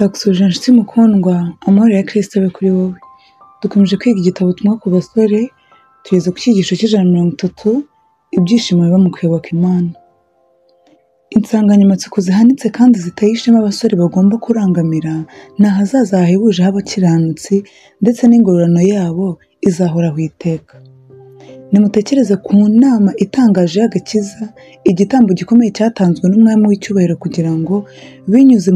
Ndagusuhuje nshuti mukundwa, amahoro ya Kristo abe kuri wowe. Dukomeje kwiga igitabo Ubutumwa ku basore, tugeze ku cyigisho cy'130, ibyishimo biba mu kuyoboka Imana. Insanganyamatsiko zihanitse kandi ziteye ishema abasore bagomba kurangamira ni ahazaza hahebuje h'abakiranutsi ndetse n'ingororano yabo izahoraho iteka. Nimutekereze ku nama itangaje y'agakiza, igitambo gikomeye cyatanzwe n'Umwami w'icyubahiro kugira ngo binyuze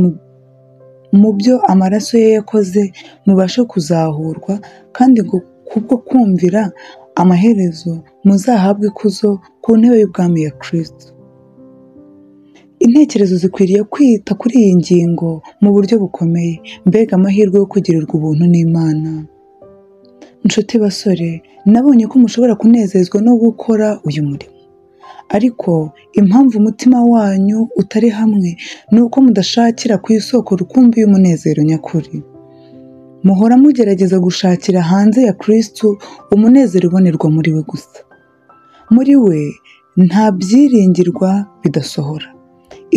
mu byo amaraso ye yakoze mubashe kuzahurwa, kandi ngo kubwo kumvira amaherezo muzahabwe ikuzo ku ntebe y'ubwami ya Kristo. Intekerezo zikwiriye kwita kuri iyi ngingo mu buryo bukomeye. Mbega amahirwe yo kugirirwa ubuntu n'Imana! Nshuti basore, nabonye ko mushobora kunezezwa no gukora uyu murimo. Ariko impamvu umutima wanyu utari hamwe ni uko mudashakira ku isoko rukumbi y'umunezero nyakuri. Muhora mugerageza gushakira hanze ya Kristo umunezero ubonerwa muri we gusa. Muri we nta byiringirwa bidasohora.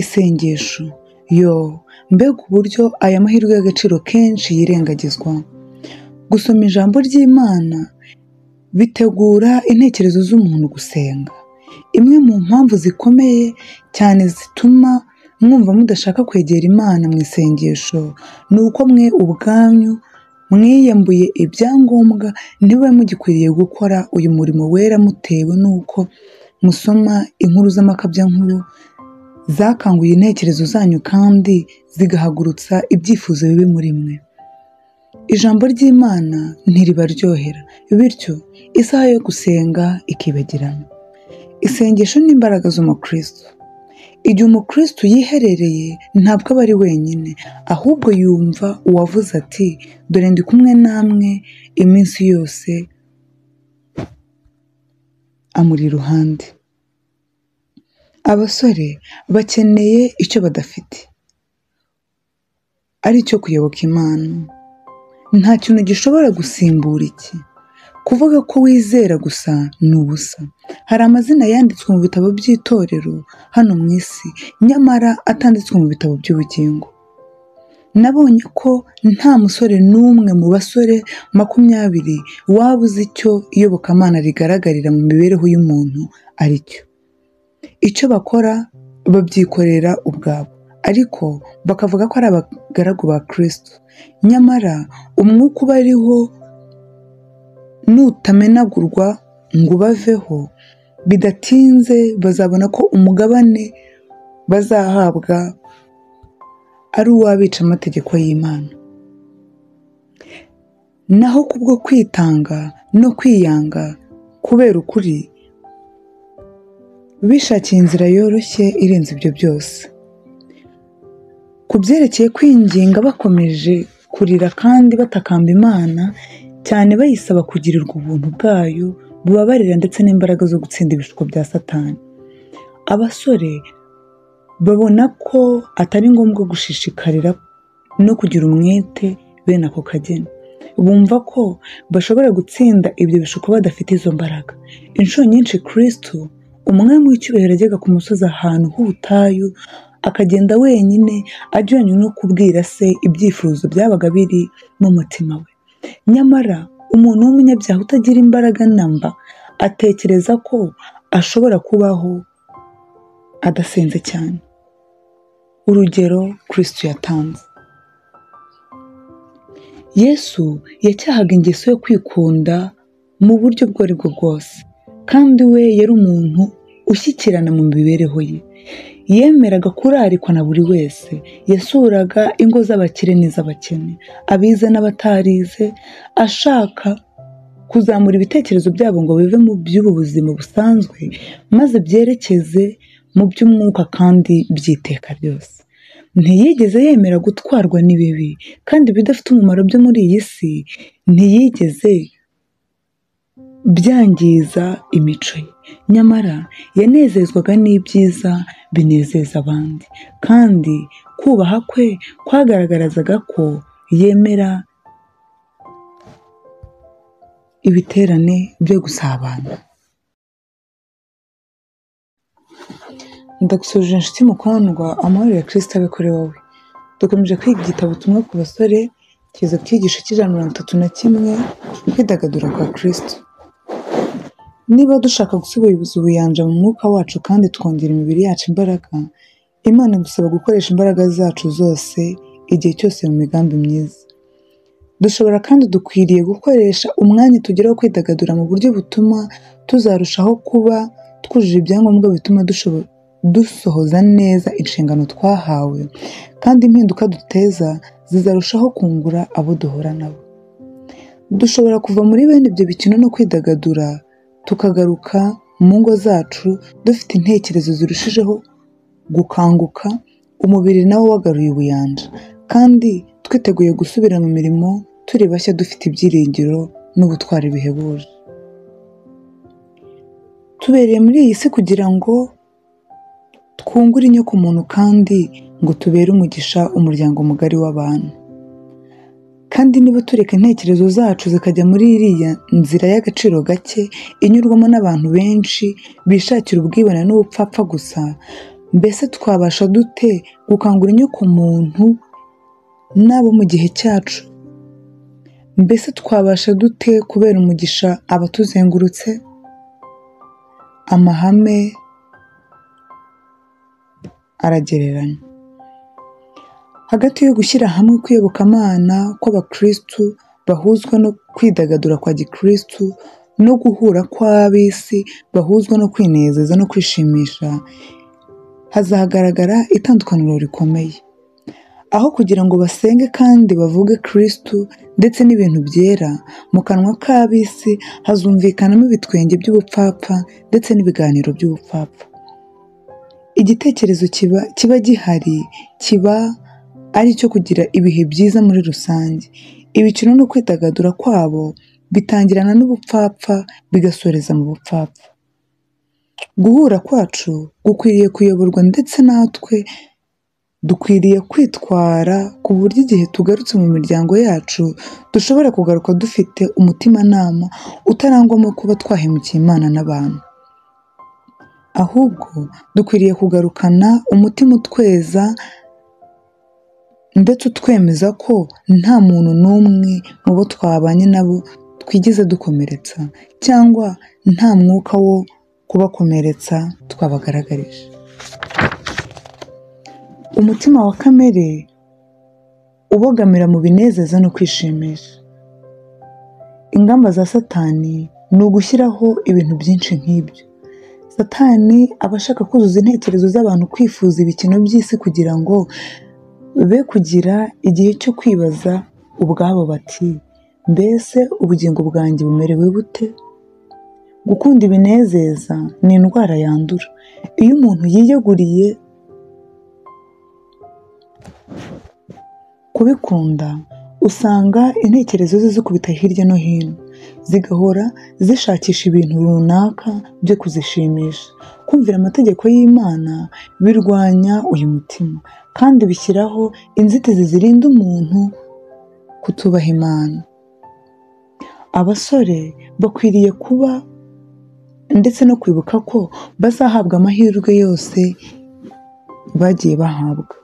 Isengesho, yo mbega uburyo aya mahirwe y'agaciro kenshi yirengagizwa! Gusoma ijambo ry'Imana bitegura intekerezo z'umuntu gusenga. Imwe mu mpamvu zikomeye cyane zituma mwumva mudashaka kwegera Imana mu isengesho ni uko mwe ubwanyu mwiyambuye ibyangombwa ntibe mugikwiriye gukora uyu murimo wera mutewe n'uko musoma inkuru z'amakabyankuru zakanguye intekerezo zanyu kandi zigahagurutsa ibyifuzo bibi muri mwe. Ijambo ry'Imana ntiribaryohera, bityo isaha yo gusenga ikibagirana. Isengesho ni imbaraga z'umukristo. Igihe umukristo yiherereye ntabwo aba ari wenyine, ahubwo yumva uwavuze ati dore ndi kumwe namwe iminsi yose amuri iruhande. Abasore bakeneye icyo badafite, ari cyo kuyoboka Imana. Nta kintu gishobora gusimbura iki. Kuvuga ko wizera gusa ni ubusa. Hari amazina yanditswe mu bitabo by'itorero hano mu isi, nyamara atanditswe mu bitabo by'ubugingo. Nabonye ko nta musore n'umwe mu basore 20 waba uzi icyo iyobokamana rigaragarira mu mibereho y'umuntu ari cyo. Icyo bakora babyikorera ubwabo, ariko bakavuga ko ari abagaragu ba Kristo. Nyamara umwuka ubariho nutamenagurwa ngo ubaveho, bidatinze bazabona ko umugabane bazahabwa ari uw'abica amategeko y'Imana. Naho kubwo kwitanga no kwiyanga kubera ukuri, bishakiye inzira yoroshye irenze ibyo byose. Ku byerekeye kwinginga bakomeje kurira kandi batakamba Imana cyane bayisaba kugirirwa ubuntu bwayo bubabarira ndetse n'imbaraga zo gutsinda ibishuko bya Satani. Abasore babona ko atari ngombwa gushishikarira no kugira umwete bene ako kageni. Bumva ko bashobora gutsinda ibyo bishuko badafite izo mbaraga. Inshuro nyinshi Kristo, Umwami w'icyubahiro, yajyaga ku musozi ahantu h'ubutayu, akagenda wenyine ajyanye no kubwira se ibyifuzo byabaga biri mu mutima we. Nyamara umuntu w'umunyabyaha utagira imbaraga namba atekereza ko ashobora kubaho adasenze cyane. Urugero Kristo yatanze. Yesu yacyahaga ingeso yo kwikunda mu buryo ubwo ari bwo bwose, kandi we yari umuntu ushyikirana mu mibereho ye. Yemeraga kurarikwa na buri wese. Yasuraga ingo z'abakire n'iz'abakene, abize n'abatarize, ashaka kuzamura ibitekerezo byabo ngo bive mu by'ubu buzima busanzwe maze byerekeze mu by'umwuka kandi by'iteka ryose. Ntiyigeze yemera gutwarwa n'ibibi, kandi ibidafite umumaro byo muri iyi si ntiyigeze byangiza imico ye. Nyamara yanezezwaga n'ibyiza binezeza abandi, kandi kubaha kwe kwagaragarazaga ko yemera ibiterane byo gusabana. Ndagusuhuje nshuti mukundwa, amahoro ya Kristo abe kuri wowe. Dukomeje kwiga igitabo Ubutumwa ku basore, tugeze ku cyigisho cy'131, kwidagadura kwa Kristo. Niba dushaka gusubiza ubuyanja mu mwuka wacu kandi twongera imibiri yacu imbaraga, Imana idusaba gukoresha imbaraga zacu zose igihe cyose mu migambi myiza. Dushobora kandi dukwiriye gukoresha umwanya tugira wo kwidagadura mu buryo butuma tuzarushaho kuba twujuje ibyangombwa bituma dusohoza neza inshingano twahawe, kandi impinduka duteza zizarushaho kungura abo duhura nabo. Dushobora kuva muri bene ibyo bikino no kwidagadura, tukagaruka mu ngo zacu dufite intekerezo zirushijeho gukanguka, umubiri nawo wagaruye ubuyanja, kandi twiteguye gusubira mu mirimo turi bashya dufite ibyiringiro n'ubutwari bihebuje. Tubereye muri iyi si kugira ngo twungure inyokomuntu kandi ngo tubere umugisha umuryango mugari w'abantu. Kandi niba tureka intekerezo zacu zikajya muri iriya nzira y'agaciro gake inyurwamo n'abantu benshi bishakira ubwibone n'ubupfapfa gusa, mbese twabasha dute gukangura inyokomuntu n'abo mu gihe cyacu? Mbese twabasha dute kubera umugisha abatuzengurutse? Amahame aragereranya. Hagati yo gushyira hamwe kw'iyobokamana kw'abakristu bahuzwa no kwidagadura kwa gikristu no guhura kw'ab'isi bahuzwa no kwinezeza no kwishimisha, hazagaragara itandukaniro rikomeye. Aho kugira ngo basenge kandi bavuge Kristu ndetse n'ibintu byera, mu kanwa k'ab'isi hazumvikanamo ibitwenge by'ubupfapfa ndetse n'ibiganiro by'ubupfapfa. Igitekerezo kiba gihari kiba ari icyo kugira ibihe byiza muri rusange. Ibikino no kwidagadura kwabo bitangirana n'ubupfapfa bigasoreza mu bupfapfa. Guhura kwacu gukwiriye kuyoborwa ndetse natwe dukwiriye kwitwara ku buryo igihe tugarutse mu miryango yacu dushobora kugaruka dufite umutimanama utarangwamo kuba twahemukiye Imana n'abantu. Ahubwo dukwiriye kugarukana umutima utweza ndetse utwemeza ko nta muntu n'umwe mu bo twabanye nabo twigeze dukomeretsa cyangwa nta mwuka wo kubakomeretsa twabagaragarije. Umutima wa kamere ubogamira mu binezeza no kwishimisha. Ingamba za Satani ni ugushyiraho ibintu byinshi nk'ibyo. Satani aba ashaka kuzuza intekerezo z'abantu kwifuza ibikino by'isi kugira ngo be kugira igihe cyo kwibaza ubwabo bati mbese ubugingo bwanjye bumerewe bute? Gukunda ibinezeza ni indwara yandura. Iyo umuntu yiyeguriye kubikunda, usanga intekerezo ze zikubita hirya no hino, zigahora zishakisha ibintu runaka byo kuzishimisha. Kumvira amategeko y'Imana birwanya uyu mutima, kandi bishyiraho inzitizi zirinda umuntu kutubaha Imana. Abasore bakwiriye kuba ndetse no kwibuka ko bazahabwa amahirwe yose bagiye bahabwa,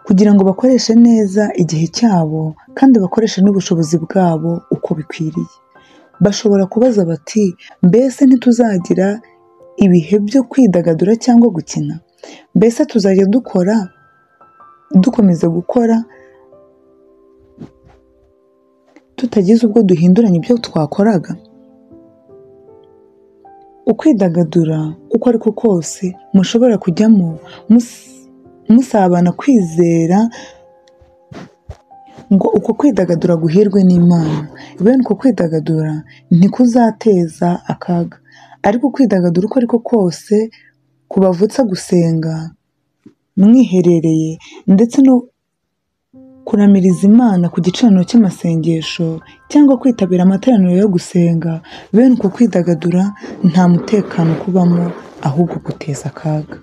kugira ngo bakoreshe neza igihe cyabo kandi bakoreshe n'ubushobozi bwabo uko bikwiriye. Bashobora kubaza bati mbese ntituzagira ibihe byo kwidagadura cyangwa gukina? Mbese tuzajya dukomeza gukora tutagize ubwo duhinduranya ibyo twakoraga? Ukwidagadura uko ariko kose mushobora kujyamo musabana kwizera ngo uko kwidagadura guhirwe n'Imana. Bene uko kwidagadura ntikuzateza akaga, ariko kwidagadura uko ariko kose kubavutsa gusenga mwiherereye ndetse no kuramiriza Imana ku gicaniro cy'amasengesho cyangwa kwitabira amateraniro yo gusenga, bene uko kwidagadura nta mutekano kubamo ahubwo guteza akaga.